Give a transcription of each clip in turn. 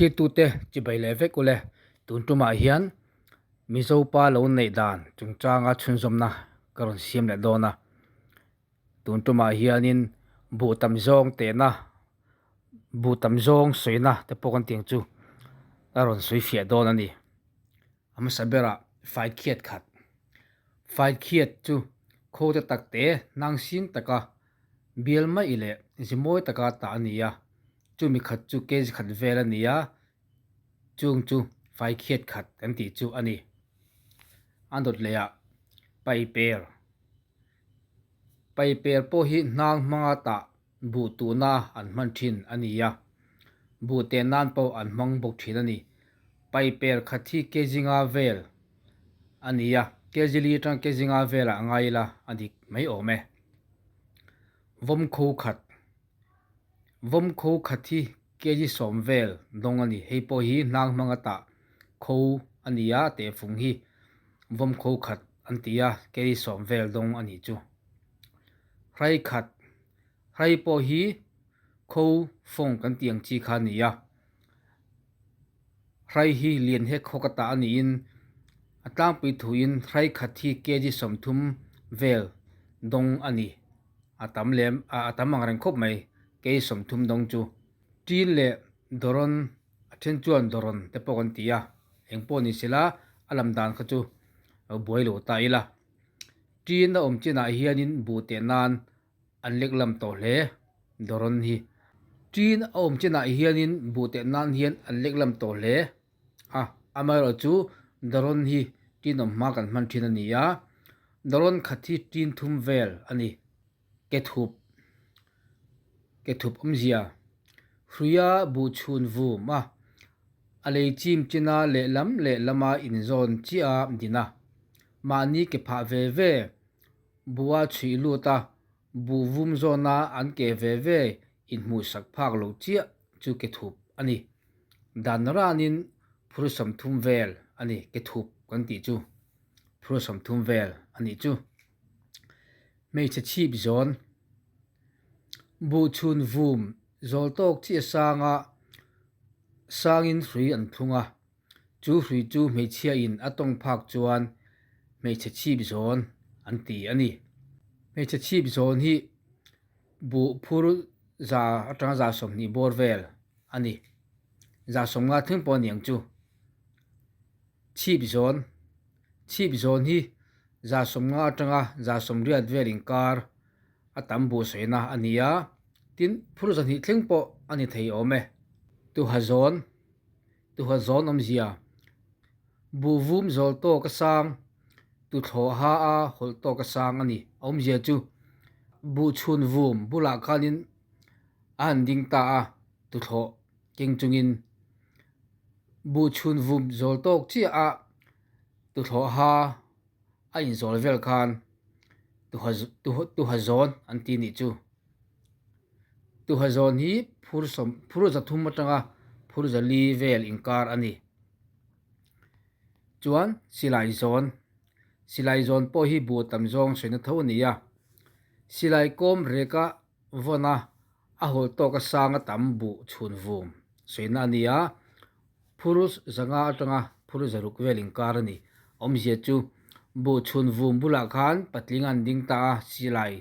Thlirtute chibai leh vek ule, tun tumah hian Mizo pa lo neih dan chungchanga chhunzawmna ka rawn siam leh dawn a. Tun tumah hianin buh tam zawng tehna, buh tam zawng sawina te pawh kan tih ang chu a rawn sawi fiah dawn a ni. A hmasa berah Faikhiat khat. Faikhiat chu khaw te tak te hnang sing taka bial mai leh zimawi taka tah a ni a, chumi khat chu kg khat vel a ni a, chung chu Faikhiat khat kan tih chu a ni. A dawt lehah Paiper. Paiper pawh hi hnang hmanga tah Buh tuhna an hman thin a ni a, buh teh nan pawh an hmang bawk thin a ni. Paiper khat hi kg nga vel a ni a, kg li atang kg nga velah a ngai ila a dik mai awm e. Vawmkho khat Vawmkho khat hi kg 10 vel dawng a ni. Hei pawh hi hnang hmanga tah kho a ni a, tehfung hi vawmkho khat an ti a, kg 10 vel dawng a nih chu. Hrai khat Hrai pawh hi kho fawng kan tih ang chi kha a ni a, hrai hi lian hek hawk a tah a niin a tlangpui thuin hrai khat hi kg 30 vel dawng a ni. A tam lem a tam ang reng khawp mai kg 30 dawng chu. Ṭin leh dawrawn a then chuan dawrawn te pawh kan ti a, eng pawh ni sela a lam dan kha chu lo buai lo ta ila. Ṭin a awm chinah hianin buh teh nan an lek lam tawh hle Doron hi. Ṭin a awm chinah hianin buh teh nan hian an lek lam tawh hle a, amaherawh chu Doron hi ṭin awm hma kan hman ṭhin a ni a, Doron khat hi ṭin thum vel a ni. Ke thup Ke thup awmzia Hruia buh chhun vum a, a lei chim china lehlam lehlama inzawn chiah a din a, mahni ke phah ve ve Bua chhuih lut a, buh vum zawna an ke ve ve inhmuhsak phak lo chiah chu ke thup a ni. Dan ranin phur 30 vel a ni, ke thup kan tih chu phur 30 vel a nih chu. Hmeichhe chhip zawn, buh chhun vum zawl tawk chiah sanga sangin hrui an thlung a. Chu hrui chu hmeichhiain a tawng phak chuan hmeichhe chhip zawn an ti a ni. Hmeichhe chhip zawn hi buh phur za atanga za 20 bawr vel a ni. Za 50 thleng pawh a ni ang chu. Chhip zawn Chhip zawn hi za 50 atanga za 80 vel inkar a tam buh sawina a ni a, tin phur 200 thleng pawh a ni thei awm e. Tuha zawn Tuha zawn awmzia, Buh vum zawl tawk a sang, tuthlawh ha a hawlh tawk a sang a ni. A awmzia chu buh chhun vum bulah khanin a han ding ta a, tuthlawh keng chungin buh chhun vum zawl tawk chiah a tuthlawh ha a inzawl vel khan tuha zawn an ti nih chu. Tuha zawn hi phur sawm phur 300 atanga phur 400 vel inkar a ni. Chuan silai zawn silai zawn pawh hi buh tam zawng sawina tho a ni a. Silai kawm reka vawn a a hawl tawk a sang a tam buh chhun vum sawina a ni a. Phur 500 atanga phur 600 vel inkar a ni. Awmzia chu buh chhun vum bulah khan patling an ding ta a, silai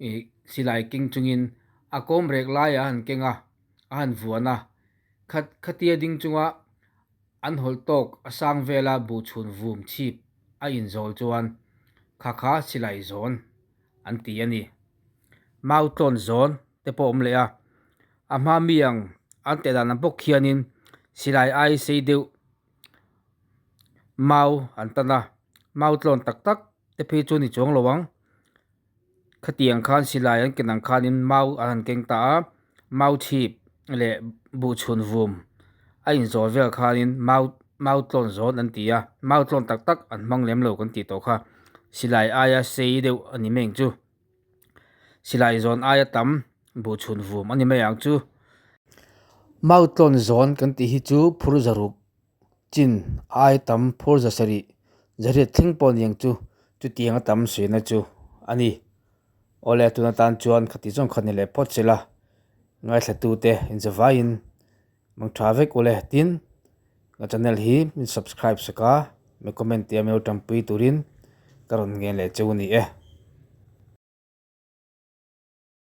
ih silai keng chungin a kawm rek laiah a han keng a, a han vuan a. Khat khatia ding chunga an hawlh tawk a sang vela buh chhun vum chhip a inzawl chuan kha kha silai zawn an ti a ni. Mau tlawn zawn te pawh a awm leh a, a hma mi ang an teh dan ang bawk khianin silai ai sei deuh mau an tan a, mau tlawn tak tak te phei chu a ni chuang lo ang. Khatiang khan silai an ken ang khanin mau an han keng ta a, mau chhip leh buh chhun vum a inzawl vel khanin mau mau tlawn zawn an ti a, mau tlawn tak tak an hmang lem lo kan tih tawh kha silai aia sei deuh a ni mai ang chu. Silai zawn aia tam buh chhun vum a ni mai ang chu. Mau tlawn zawn kan tih hi chu phur 600 chin ai tam phur 700 zariat thleng pawh a ni ang chu chutiang a tam suihna chu a ni. Awle tun atan chuan khati zawng kha ni leh phawt sela ngaithlatute inzavaiin. Mang tha vek ule tin ka channel hi min subscribe sak a mi comment te a min lo tanpui turin ka rawn ngen leh cheu a ni e.